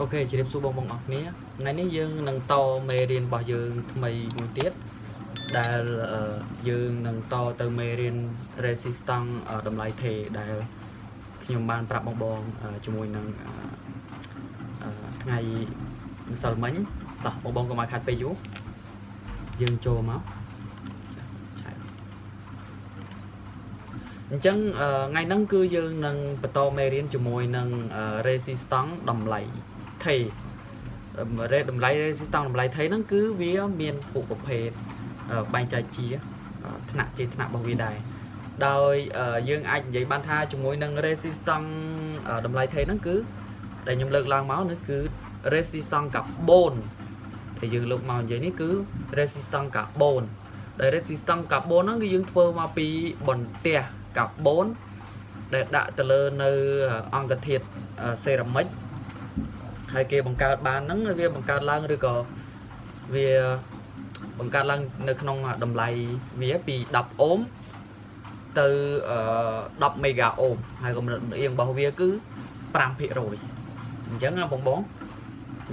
OK ជម្រាបសួរបងប្អូនអរគ្នាថ្ងៃនេះយើងនឹងតមេរៀនរបស់យើងថ្មីមួយទៀតដែលអឺយើងនឹងតទៅមេរៀន resistance តម្លៃថេដែលខ្ញុំបានប្រាប់បងបងអឺជាមួយនឹងអឺអឺថ្ងៃម្សិលមិញតោះបងបងកុំឲ្យខាត់ពេលយូរយើងចូលមកឆែកអញ្ចឹងអឺថ្ងៃហ្នឹងគឺយើងនឹងបន្តមេរៀនជាមួយនឹង resistance តម្លៃថេរេតម្លៃ resistance តម្លៃថេហ្នឹងគឺវាមានពួកប្រភេទបែងចែកជាថ្នាក់ជាថ្នាក់របស់វាដែរដោយយើងអាចនិយាយបានថាជាមួយនឹង resistance តម្លៃថេហ្នឹងគឺដែលខ្ញុំលើកឡើងមកនេះគឺ resistance កាបូនដែលយើងលើកមកនិយាយនេះគឺ resistance កាបូនដែល resistance កាបូនហ្នឹងគឺយើងធ្វើមកពីបន្ទះកាបូនដែលដាក់ទៅលើនៅអង្គធាតុសេរ៉ាមិចហើយគេបង្កើតបានហ្នឹងវាបង្កើតឡើងឬក៏វាបង្កើតឡើងនៅក្នុងតម្លៃវាពី10អូមទៅ10មេហ្គាអូមហើយកម្រិតលំអៀងរបស់វាគឺ5%អញ្ចឹងណាបងបង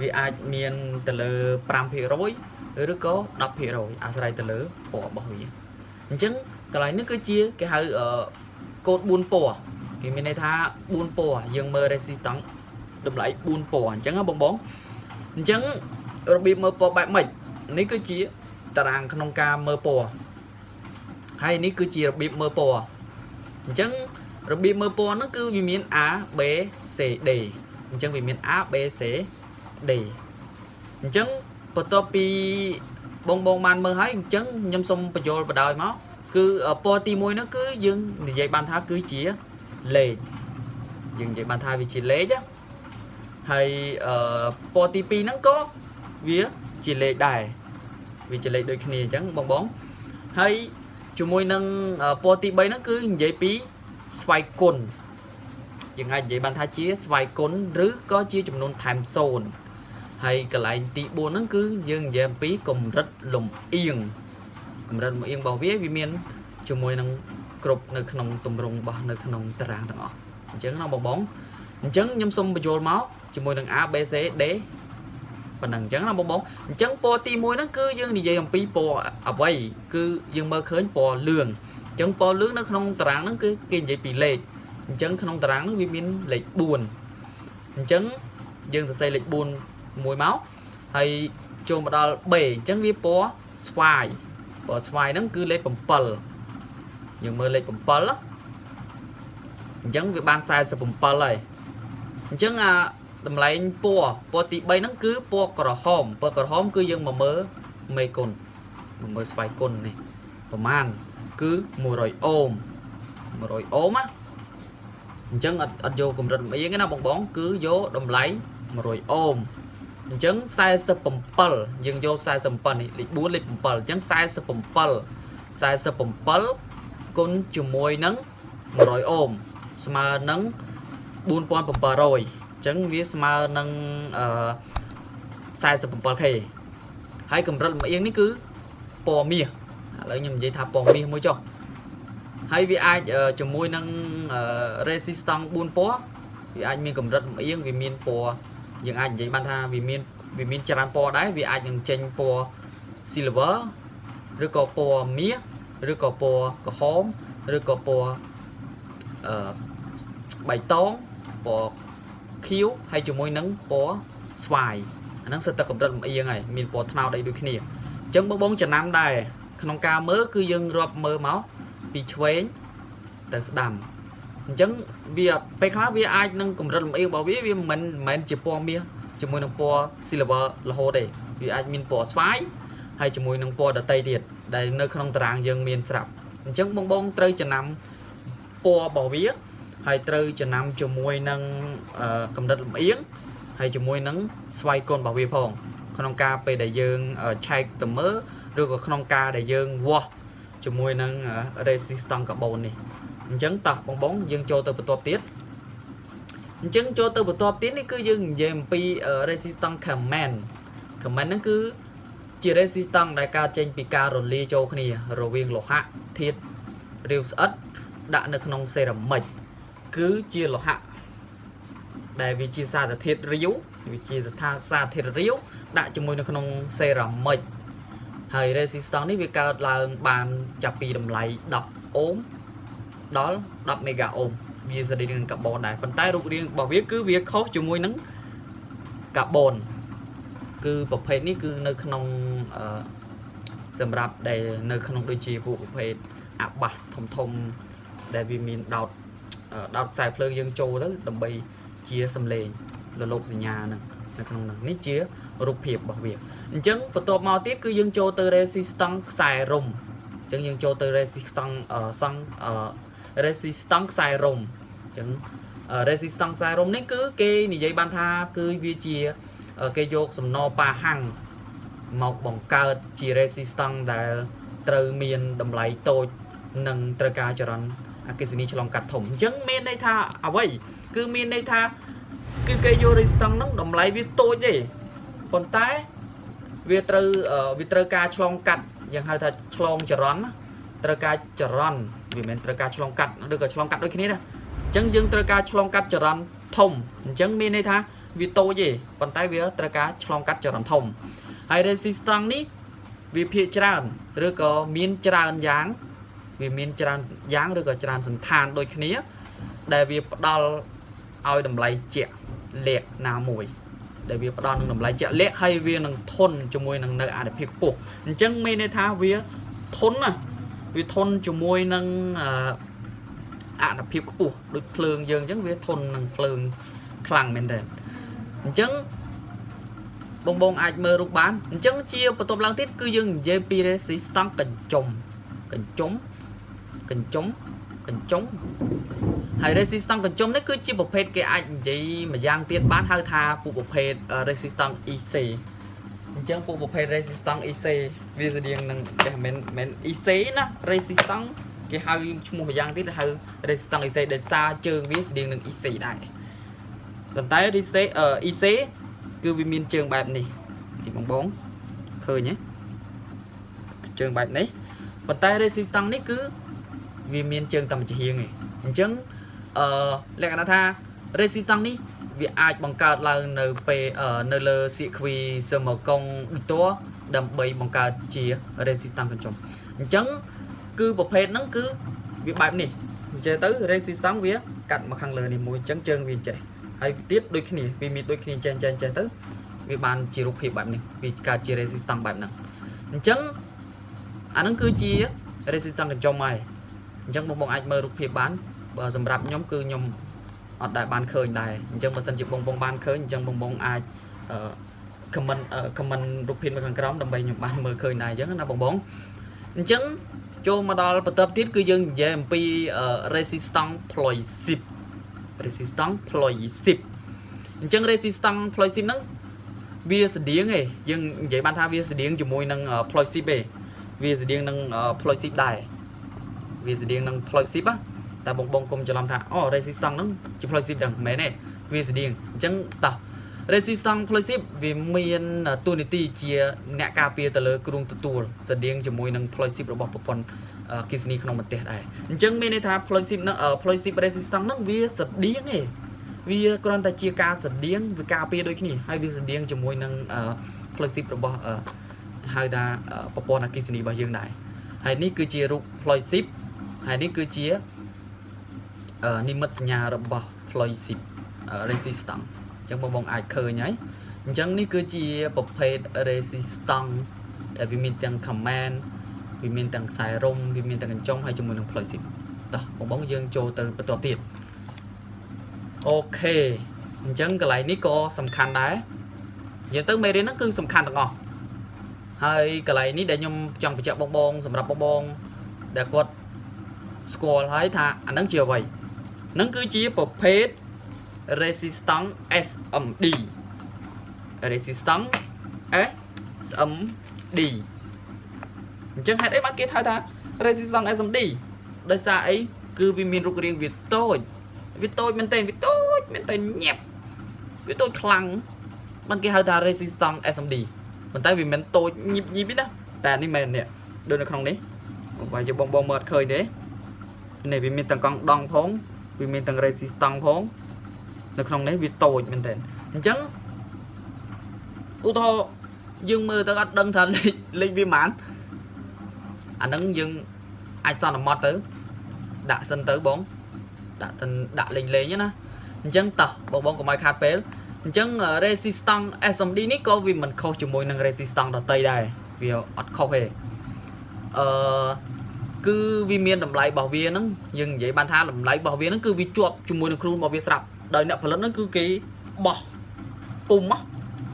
វាអាចមានទៅលើ5%ឬក៏10%អាស្រ័យទៅលើពណ៌របស់វាអញ្ចឹងកន្លែងនេះគឺជាគេហៅកូដ4ពណ៌គេមានន័យថា4ពណ៌យើងមើល resistance តម្លៃ4ពណ៌អញ្ចឹងណាបងបងអញ្ចឹងរបៀបមើលពណ៌បែបម៉េចនេះគឺជាតារាងក្នុងការមើលពណ៌ហើយនេះគឺជារបៀបមើលពណ៌អញ្ចឹងរបៀបមើលពណ៌ហ្នឹងគឺវាមាន A B C D អញ្ចឹងវាមាន A B C D អញ្ចឹងបន្ទាប់ពីបងបងបានមើលហើយអញ្ចឹងខ្ញុំសូមបញ្យល់បដ ாய் មកគឺពណ៌ទី1ហ្នឹងគឺយើងនិយាយបានថាគឺជាលេខយើងនិយាយបានថាវាជាលេខណាហើយអឺពណ៌ទី2ហ្នឹងក៏វាជាលេខដែរវាជាលេខដូចគ្នាអញ្ចឹងបងបងហើយជាមួយនឹងពណ៌ទី3ហ្នឹងគឺនិយាយពីស្វ័យគុណយើងអាចនិយាយបានថាជាស្វ័យគុណឬក៏ជាចំនួនថែម0ហើយកន្លែងទី4ហ្នឹងគឺយើងនិយាយអំពីកម្រិតលំអៀងកម្រិតលំអៀងរបស់វាវាមានជាមួយនឹងគ្រប់នៅក្នុងទម្រង់របស់នៅក្នុងតារាងទាំងអស់អញ្ចឹងណាបងបងអញ្ចឹងខ្ញុំសូមបញ្យល់មកជាមួយនឹង A B C D ប៉ុណ្ណឹងអញ្ចឹងណាបងបងអញ្ចឹងពណ៌ទី1ហ្នឹងគឺយើងនិយាយអំពីពណ៌អ្វីគឺយើងមើលឃើញពណ៌លឿងអញ្ចឹងពណ៌លឿងនៅក្នុងតារាងហ្នឹងគឺគេនិយាយពីលេខអញ្ចឹងក្នុងតារាងហ្នឹងវាមានលេខ4អញ្ចឹងយើងសរសេរលេខ4មួយមកហើយចូលមកដល់ B អញ្ចឹងវាពណ៌ស្វាយពណ៌ស្វាយហ្នឹងគឺលេខ7យើងមើលលេខ7អញ្ចឹងវាបាន47ហើយអញ្ចឹងអាតម្លែងពណ៌ពណ៌ទី3ហ្នឹងគឺពណ៌ក្រហមពណ៌ក្រហមគឺយើងមកមើលមេគុណមកមើលស្វ័យគុណនេះប្រមាណគឺ100អូម100អូមណាអញ្ចឹងអត់អត់យកកម្រិតលំអៀងទេណាបងបងគឺយកតម្លៃ100អូមអញ្ចឹង47យើងយក47នេះលេខ4លេខ7អញ្ចឹង47 47គុណជាមួយនឹង100អូមស្មើនឹង4700អញ្ចឹងវាស្មើនឹងអឺ 47K ហើយកម្រិតលំអៀងនេះគឺពណ៌មាសឥឡូវខ្ញុំនិយាយថាពណ៌មាសមួយចុះហើយវាអាចជាមួយនឹង resistance 4ពណ៌វាអាចមានកម្រិតលំអៀងវាមានពណ៌យើងអាចនិយាយបានថាវាមានច្រើនពណ៌ដែរវាអាចនឹងចេញពណ៌ silver ឬក៏ពណ៌មាសឬក៏ពណ៌ក្រហមឬក៏ពណ៌អឺបៃតងពណ៌ខៀវហើយជាមួយនឹងពណ៌ស្វាយអាហ្នឹងសិតតែកម្រិតលំអៀងហើយមានពណ៌ត្នោតអីដូចគ្នាអញ្ចឹងបងបងចំណាំដែរក្នុងការមើលគឺយើងរាប់មើលមកពីឆ្វេងទៅស្ដាំអញ្ចឹងវាពេលខ្លះវាអាចនឹងកម្រិតលំអៀងរបស់វាវាមិនមែនជាពណ៌មាសជាមួយនឹងពណ៌ silver រហូតទេវាអាចមានពណ៌ស្វាយហើយជាមួយនឹងពណ៌ដតីទៀតដែលនៅក្នុងតារាងយើងមានស្រាប់អញ្ចឹងបងបងត្រូវចំណាំពណ៌របស់វាហើយត្រូវចំណាំជាមួយនឹងកម្រិតលំអៀងហើយជាមួយនឹងស្វ័យគុណរបស់វាផងក្នុងការពេលដែលយើងឆែកទៅមើលឬក៏ក្នុងការដែលយើងវាស់ជាមួយនឹង resistance កាបូននេះអញ្ចឹងតោះបងបងយើងចូលទៅបន្ទាប់ទៀតអញ្ចឹងចូលទៅបន្ទាប់ទៀតនេះគឺយើងនិយាយអំពី resistance command command ហ្នឹងគឺជា resistance ដែលកើតចេញពីការរលាយចូលគ្នារវាងលោហៈធាតុរាវស្អិតដាក់នៅក្នុងសេរ៉ាមិចគឺជាលោហៈដែលវាជាសារធាតុរាវ វាជាស្ថានសារធាតុរាវដាក់ជាមួយនៅក្នុងសេរ៉ាមិចហើយ resistance នេះវាកើតឡើងបានចាប់ពីតម្លៃ10អូមដល់10មេហ្គាអូមវាស្តីនឹងកាបូនដែរប៉ុន្តែរូបរាងរបស់វាគឺវាខុសជាមួយនឹងកាបូនគឺប្រភេទនេះគឺនៅក្នុងអឺសម្រាប់ដែលនៅក្នុងដូចជាពួកប្រភេទអាបាសធំធំដែលវាមានដោតដោតខ្សែភ្លើងយើងចូលទៅដើម្បីជាសំឡេងរលកសញ្ញាហ្នឹងនៅក្នុងហ្នឹងនេះជារូបភាពរបស់វាអញ្ចឹងបន្ទាប់មកទៀតគឺយើងចូលទៅ resistance ខ្សែរុំអញ្ចឹងយើងចូលទៅ resistance សង់ resistance ខ្សែរុំអញ្ចឹង resistance ខ្សែរុំនេះគឺគេនិយាយបានថាគឺវាជាគេយកសំណប៉ាហាំងមកបង្កើតជា resistance ដែលត្រូវមានតម្លៃតូចនិងត្រូវការចរន្តអគ្គិសនីឆ្លងកាត់ធំអញ្ចឹងមានន័យថាអ្វីគឺមានន័យថាគឺគេយក resistance ហ្នឹងតម្លៃវាតូចទេប៉ុន្តែវាត្រូវការឆ្លងកាត់យើងហៅថាឆ្លងចរន្តណាត្រូវការចរន្តវាមិនមែនត្រូវការឆ្លងកាត់ឬក៏ឆ្លងកាត់ដូចគ្នាណាអញ្ចឹងយើងត្រូវការឆ្លងកាត់ចរន្តធំអញ្ចឹងមានន័យថាវាតូចទេប៉ុន្តែវាត្រូវការឆ្លងកាត់ចរន្តធំហើយ resistance នេះវាភាគច្រើនឬក៏មានច្រើនយ៉ាងវាមានច្រើនយ៉ាងឬក៏ច្រើនសន្តានដូចគ្នាដែលវាផ្ដល់ឲ្យតម្លៃជាក់លាក់ណាមួយដែលវាផ្ដល់នឹងតម្លៃជាក់លាក់ហើយវានឹងធន់ជាមួយនឹងនៅអនុភាពខ្ពស់អញ្ចឹងមានន័យថាវាធន់ណាវាធន់ជាមួយនឹងអឺអនុភាពខ្ពស់ដូចភ្លើងយើងអញ្ចឹងវាធន់នឹងភ្លើងខ្លាំងមែនទែនអញ្ចឹងបងបងអាចមើលរូបបានអញ្ចឹងជាបន្ទាប់ឡើងទៀតគឺយើងនិយាយពី resistance កញ្ចុំកញ្ចុំកញ្ចុំកញ្ចុំហើយ resistance កញ្ចុំនេះគឺជាប្រភេទគេអាចនិយាយម្យ៉ាងទៀតបានហៅថាពួកប្រភេទ resistance IC អញ្ចឹងពួកប្រភេទ resistance IC វាស្តៀងនឹងតែមិនមែន IC ណា resistance គេហៅឈ្មោះម្យ៉ាងទៀតហៅ resistance IC ដោយសារជើងវាស្តៀងនឹង IC ដែរប៉ុន្តែ IC គឺវាមានជើងបែបនេះនេះបងបងឃើញទេជើងបែបនេះប៉ុន្តែ resistance នេះគឺវាមានជើងតែមួយចំហៀងឯងអញ្ចឹងអឺលក្ខណៈថា resistance នេះវាអាចបង្កើតឡើងនៅពេលនៅលើ circuit semi-conductor ដើម្បីបង្កើតជា resistance កញ្ចុំអញ្ចឹងគឺប្រភេទហ្នឹងគឺវាបែបនេះអញ្ចឹងទៅ resistance វាកាត់មកខាងលើនេះមួយអញ្ចឹងជើងវាចេះហើយទៀតដូចគ្នាវាមានដូចគ្នាចេះចេះចេះទៅវាបានជារូបភាពបែបនេះវាកើតជា resistance បែបហ្នឹងអញ្ចឹងអាហ្នឹងគឺជា resistance កញ្ចុំហើយអញ្ចឹងបងបងអាចមើលរូបភាពបានបើសម្រាប់ខ្ញុំគឺខ្ញុំអត់ដែលបានឃើញដែរអញ្ចឹងបើសិនជាបងបងបានឃើញអញ្ចឹងបងបងអាចអឺ comment comment រូបភាពនៅខាងក្រោមដើម្បីខ្ញុំបានមើលឃើញដែរអញ្ចឹងណាបងបងអញ្ចឹងចូលមកដល់បន្ទាប់ទៀតគឺយើងនិយាយអំពី resistance plosive resistance plosive អញ្ចឹង resistance plosive ហ្នឹងវាស្តៀងឯងយើងនិយាយបានថាវាស្តៀងជាមួយនឹង plosive ឯងវាស្តៀងនឹង plosive ដែរវាស្តៀងនឹង plosive ណាតែបងបងកុំច្រឡំថាអូ resistance ហ្នឹងជា plosive ដឹងមិនមែនទេវាស្តៀងអញ្ចឹងតោះ resistance plosive វាមានតួនាទីជាអ្នកការពារទៅលើគ្រោងទទួលស្តៀងជាមួយនឹង plosive របស់ប្រព័ន្ធអគ្គិសនីក្នុងប្រទេសដែរអញ្ចឹងមានន័យថា plosive ហ្នឹង plosive resistance ហ្នឹងវាស្តៀងឯងវាគ្រាន់តែជាការស្តៀងវាការពារដូចគ្នាហើយវាស្តៀងជាមួយនឹង plosive របស់ហៅថាប្រព័ន្ធអគ្គិសនីរបស់យើងដែរហើយនេះគឺជារូប plosive ហើយនេះគឺជានិមិត្តសញ្ញារបស់ plosive resistance អញ្ចឹងបងបងអាចឃើញហើយអញ្ចឹងនេះគឺជាប្រភេទ resistance ដែលវាមានទាំង command វាមានទាំងខ្សែរុំវាមានទាំងកញ្ចុងហើយជាមួយនឹង plosive តោះបងបងយើងចូលទៅបន្តទៀត OK អញ្ចឹងកន្លែងនេះក៏សំខាន់ដែរនិយាយទៅមេរៀនហ្នឹងគឺសំខាន់ទាំងអស់ហើយកន្លែងនេះដែលខ្ញុំចង់បញ្ជាក់បងបងសម្រាប់បងបងដែលគាត់ស្គាល់ហើយថាអាហ្នឹងជាអ្វីហ្នឹងគឺជាប្រភេទ resistance SMD resistance SMD អញ្ចឹងហេតុអីបានគេហៅថា resistance SMD ដោយសារអីគឺវាមានរូបរាងវាតូចវាតូចមែនទែនវាតូចមែនទែនញាប់វាតូចខ្លាំងបានគេហៅថា resistance SMD ប៉ុន្តែវាមិនតូចញីបញីបទេណាតែនេះមែននេះដូចនៅក្នុងនេះបើជាបងបងមើលអត់ឃើញទេនេះវាមានទាំងកង់ដង់ផងវាមានទាំង resistance ផងនៅក្នុងនេះវាតូចមែនទែនអញ្ចឹង ឧទាហរណ៍យើងមើលទៅអត់ដឹងថាលេខលេខវាប៉ុន្មានអាហ្នឹងយើងអាចសន្មត់ទៅដាក់សិនទៅបងដាក់ទៅដាក់លេងលេងណាអញ្ចឹងតោះបងបងកុំឲ្យខាតពេលអញ្ចឹង resistance SMD នេះក៏វាមិនខុសជាមួយនឹង resistance ដទៃដែរវាអត់ខុសទេអឺគឺវាមានតម្លៃរបស់វាហ្នឹងយើងនិយាយបានថាតម្លៃរបស់វាហ្នឹងគឺវាជាប់ជាមួយនឹងខ្លួនរបស់វាស្រាប់ដោយអ្នកផលិតហ្នឹងគឺគេបោះពុំ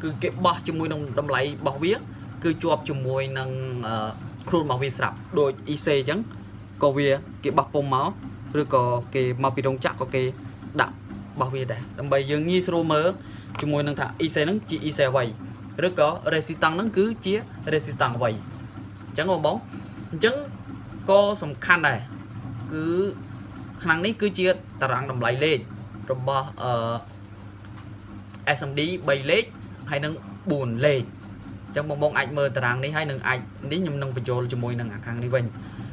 គឺគេបោះជាមួយនឹងតម្លៃរបស់វា គឺជាប់ជាមួយនឹងខ្លួនរបស់វាស្រាប់ដូច IC អញ្ចឹងក៏វាគេបោះពុំមកឬក៏គេមកពីរោងចក្រក៏គេដាក់របស់វាដែរដើម្បីយើងងាយស្រួលមើលជាមួយនឹងថា IC ហ្នឹងជា IC អ្វីឬក៏ resistance ហ្នឹងគឺជា resistance អ្វីអញ្ចឹងបងបងអញ្ចឹងក៏សំខាន់ដែរគឺក្នុងនេះគឺជាតារាងតម្លៃលេខរបស់អឺ SMD 3លេខហើយនិង4លេខអញ្ចឹងបងបងអាចមើលតារាងនេះហើយនឹងអាចនេះខ្ញុំនឹងបញ្ចូលជាមួយនឹងអាខាងនេះវិញ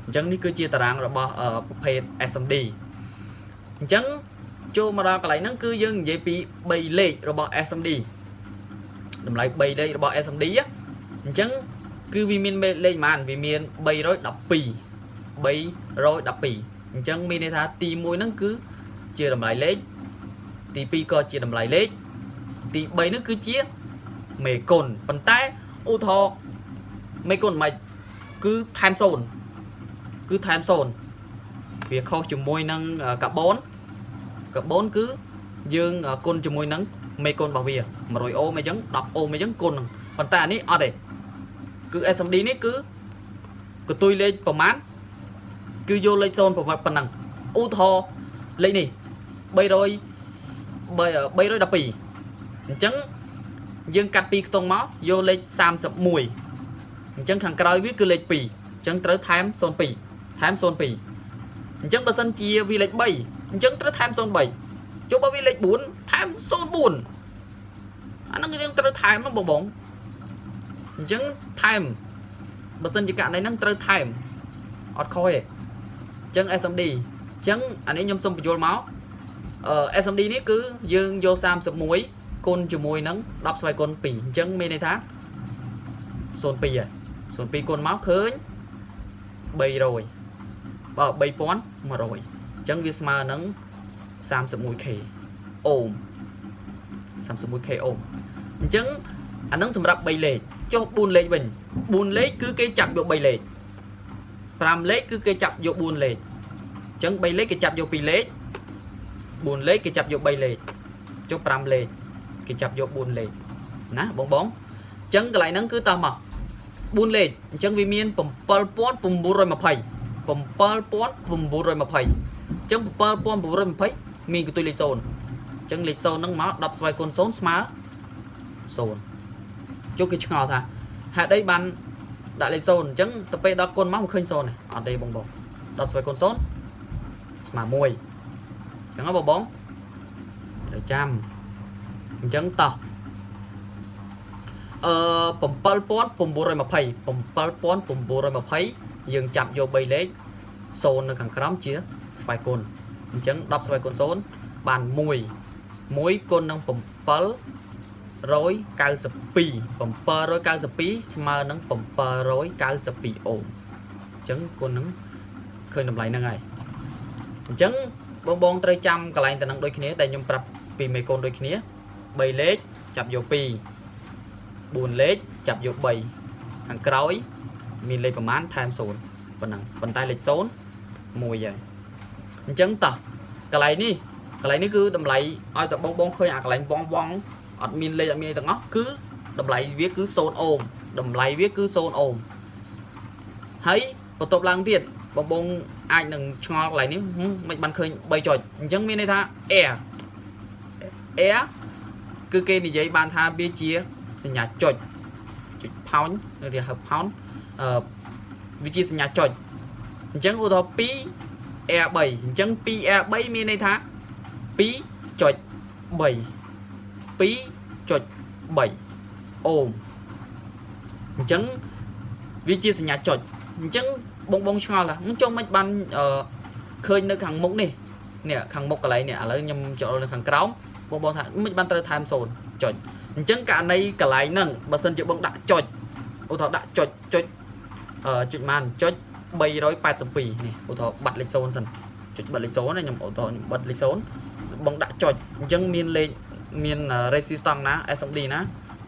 អញ្ចឹងនេះគឺជាតារាងរបស់ប្រភេទ SMD អញ្ចឹងចូលមកដល់កន្លែងហ្នឹងគឺយើងនិយាយពី3លេខរបស់ SMD តម្លៃ3លេខរបស់ SMD អញ្ចឹងគឺវាមានលេខប៉ុន្មានវាមាន312 312អញ្ចឹងមានន័យថាទី1ហ្នឹងគឺជាតម្លៃលេខទី2ក៏ជាតម្លៃលេខទី3ហ្នឹងគឺជាមេគុណប៉ុន្តែឧទាហរណ៍មេគុណមិនគឺថែម0គឺថែម0វាខុសជាមួយនឹងកាបូនកាបូនគឺយើងគុណជាមួយនឹងមេគុណរបស់វា100អូមអីចឹង10អូមអីចឹងគុណនឹងប៉ុន្តែអានេះអត់ទេគឺ SMD នេះគឺកន្ទុយលេខប្រមាណគឺយកលេខ0ប៉ុណ្ណឹងឧទាហរណ៍លេខនេះ300 312អញ្ចឹងយើងកាត់ពីខ្ទង់មកយកលេខ31អញ្ចឹងខាងក្រោយវាគឺលេខ2អញ្ចឹងត្រូវថែម02ថែម02អញ្ចឹងបើសិនជាវាលេខ3អញ្ចឹងត្រូវថែម03ចុះបើវាលេខ4ថែម04អាហ្នឹងយើងត្រូវថែមហ្នឹងបងបងអញ្ចឹងថែមបើសិនជាករណីហ្នឹងត្រូវថែមអត់ខុសទេអញ្ចឹង SMD អញ្ចឹងអានេះខ្ញុំសូមបញ្យល់មកអឺ SMD នេះគឺយើងយក31គុណជាមួយនឹង10ស្វ័យគុណ2អញ្ចឹងមានន័យថា02ហើយ02គុណមកឃើញ300បើ3100អញ្ចឹងវាស្មើនឹង 31K អូម 31K អូមអញ្ចឹងអានឹងសម្រាប់3លេខចុះ4លេខវិញ4លេខគឺគេចាប់យក3លេខ5លេខគឺគេចាប់យក4លេខអញ្ចឹង3លេខគេចាប់យក2លេខ4លេខគេចាប់យក3លេខចុះ5លេខគេចាប់យក4លេខណាបងបងអញ្ចឹងកន្លែងហ្នឹងគឺតោះមក4លេខអញ្ចឹងវាមាន7920 7920អញ្ចឹង7920មានកន្ទុយលេខ0អញ្ចឹងលេខ0ហ្នឹងមក10ស្វ័យគុណ0ស្មើ0ជុកគេឆ្ងល់ថាហេតុអីបានដាក់លេខ0អញ្ចឹងទៅពេលដល់គុណមកមិនឃើញ0ទេអត់ទេបងបង10ស្វ័យគុណ0ស្មើ1អញ្ចឹងហ៎បងបងត្រូវចាំអញ្ចឹងតោះអឺ7920 7920យើងចាប់យក3លេខ0នៅខាងក្រោមជាស្វ័យគុណអញ្ចឹង10ស្វ័យគុណ0បាន1 1គុណនឹង792 792ស្មើនឹង792អូមអញ្ចឹងគុណនឹងឃើញតម្លៃហ្នឹងហើយអញ្ចឹងបងបងត្រូវចាំកន្លែងទៅនឹងដូចគ្នាដែលខ្ញុំប្រាប់ពីមេកូនដូចគ្នា3លេខចាប់យក2 4លេខចាប់យក3ខាងក្រោយមានលេខប្រមាណថែម0ប៉ុណ្ណឹងប៉ុន្តែលេខ0 1ហើយអញ្ចឹងតោះកន្លែងនេះកន្លែងនេះគឺតម្លៃឲ្យតែបងបងឃើញអាកន្លែងវងវងអត់មានលេខអត់មានអីទាំងអស់គឺតម្លៃវាគឺ0អូមតម្លៃវាគឺ0អូមហើយបន្ទាប់ឡើងទៀតបងបងអាចនឹងឆ្ងល់កន្លែងនេះមិនបានឃើញ3ចុចអញ្ចឹងមានន័យថា R R គឺគេនិយាយបានថាវាជាសញ្ញាចុចចុច pound ឬគេហៅ pound អឺវាជាសញ្ញាចុចអញ្ចឹងឧទាហរណ៍2 R3 អញ្ចឹង 2 R3 មានន័យថា2.3 2.3អូមអញ្ចឹងវាជាសញ្ញាចុចអញ្ចឹងបងបងឆ្ងល់ថាចុះមិនបានអឺឃើញនៅខាងមុខនេះនេះខាងមុខកន្លែងនេះឥឡូវខ្ញុំចូលនៅខាងក្រោមបងបងថាមិនបានត្រូវថែម0ចុច អញ្ចឹងករណីកន្លែងហ្នឹងបើសិនជាបងដាក់ចុចឧទាហរណ៍ដាក់ចុចចុចអឺចុចម៉ានចុច382នេះឧទាហរណ៍បាត់លេខ0សិនចុចបិទលេខ0ណាខ្ញុំឧទាហរណ៍ខ្ញុំបិទលេខ0បងដាក់ចុចអញ្ចឹងមានលេខមាន resistance ណា SMD ណា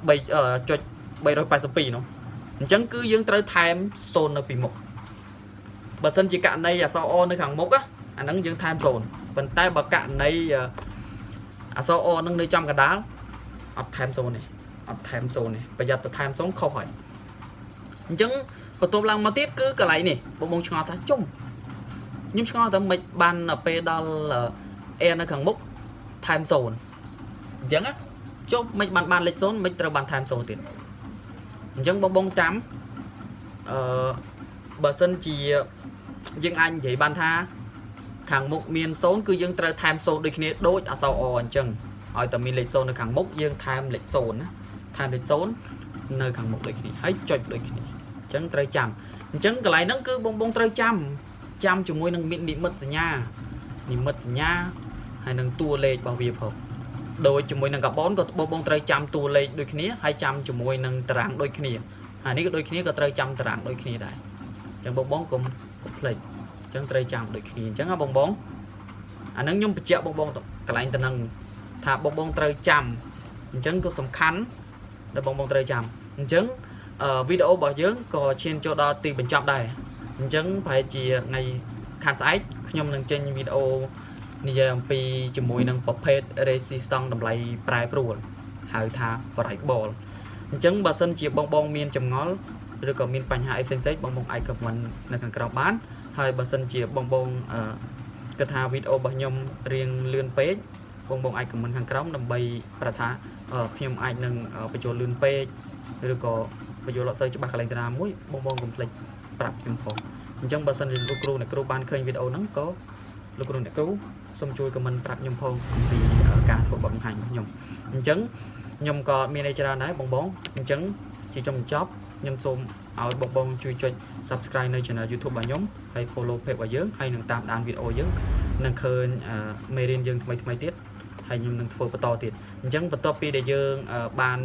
3ចុច382នោះអញ្ចឹងគឺយើងត្រូវថែម0នៅពីមុខបើសិនជាករណីអក្សរ O នៅខាងមុខណាអាហ្នឹងយើងថែម0ប៉ុន្តែបើករណីអក្សរ O ហ្នឹងនៅចំកណ្ដាលអត់ថែម0ទេអត់ថែម0ទេប្រយ័ត្នទៅថែម0ខុសហើយអញ្ចឹងបន្ទាប់ឡើងមកទៀតគឺកន្លែងនេះបងបងឆ្ងល់ថាជុំខ្ញុំឆ្ងល់ថាមិនបានពេលដល់ R នៅខាងមុខថែម0អញ្ចឹងណាចុះមិនបានបានលេខ0មិនត្រូវបានថែម0ទៀតអញ្ចឹងបងបងចាំអឺបើសិនជាយើងអាចនិយាយបានថាខាងមុខមាន0គឺយើងត្រូវថែម0ដូចគ្នាដូចអក្សរ O អញ្ចឹងឲ្យតែមានលេខ0នៅខាងមុខយើងថែមលេខ0ណាថែមលេខ0នៅខាងមុខដូចគ្នាហើយចុចដូចគ្នាអញ្ចឹងត្រូវចាំអញ្ចឹងកន្លែងហ្នឹងគឺបងបងត្រូវចាំចាំជាមួយនឹងមាននិមិត្តសញ្ញានិមិត្តសញ្ញាហើយនឹងតួលេខរបស់វាផងដូចជាមួយនឹងកាបូនក៏បងបងត្រូវចាំតួលេខដូចគ្នាហើយចាំជាមួយនឹងតារាងដូចគ្នាហើយនេះក៏ដូចគ្នាក៏ត្រូវចាំតារាងដូចគ្នាដែរអញ្ចឹងបងបងកុំកុំភ្លេចអញ្ចឹងត្រូវចាំដូចគ្នាអញ្ចឹងណាបងបងអាហ្នឹងខ្ញុំបញ្ជាក់បងបងកន្លែងទៅនឹងថាបងបងត្រូវចាំអញ្ចឹងក៏សំខាន់ដែលបងបងត្រូវចាំអញ្ចឹងវីដេអូរបស់យើងក៏ឈានចូលដល់ទីបញ្ចប់ដែរអញ្ចឹងប្រហែលជាថ្ងៃខាងស្អែកខ្ញុំនឹងចេញវីដេអូនិយាយអំពីជាមួយនឹងប្រភេទ resistance តម្លៃប្រែប្រួលហៅថា variable អញ្ចឹងបើសិនជាបងបងមានចម្ងល់ឬក៏មានបញ្ហាអីផ្សេងៗបងបងអាច comment នៅខាងក្រោមបានហើយបើសិនជាបងបងអឺគិតថាវីដេអូរបស់ខ្ញុំរៀងលឿនពេកបងបងអាច comment ខាងក្រោមដើម្បីប្រាប់ថាខ្ញុំអាចនឹងបញ្ចូលលឿនពេកឬក៏បញ្ចូលអត់សូវច្បាស់កន្លែងតារាមួយបងបងកុំភ្លេចប្រាប់ខ្ញុំផងអញ្ចឹងបើសិនជាលោកគ្រូអ្នកគ្រូបានឃើញវីដេអូហ្នឹងក៏លោកគ្រូអ្នកគ្រូសូមជួយ comment ប្រាប់ខ្ញុំផងអំពីការធ្វើបទបង្ហាញរបស់ខ្ញុំអញ្ចឹងខ្ញុំក៏មានអីច្រើនដែរបងបងអញ្ចឹងជាចុងបញ្ចប់ខ្ញុំសូមឲ្យបងបងជួយចុច Subscribe នៅ Channel YouTube របស់ខ្ញុំហើយ Follow Page របស់យើងហើយនឹងតាមដានវីដេអូយើងនឹងឃើញមេរៀនយើងថ្មីថ្មីទៀតហើយខ្ញុំនឹងធ្វើបន្តទៀតអញ្ចឹងបន្ទាប់ពីដែលយើងបាន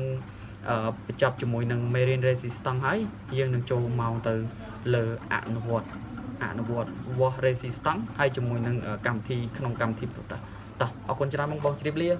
បញ្ចប់ជាមួយនឹងមេរៀន resistance ហើយយើងនឹងចូលមកទៅលើអនុវត្តអនុវត្តវាស់ resistance ហើយជាមួយនឹងកម្មវិធីក្នុងកម្មវិធី Proteus តោះអរគុណច្រើនបងបងជម្រាបលា។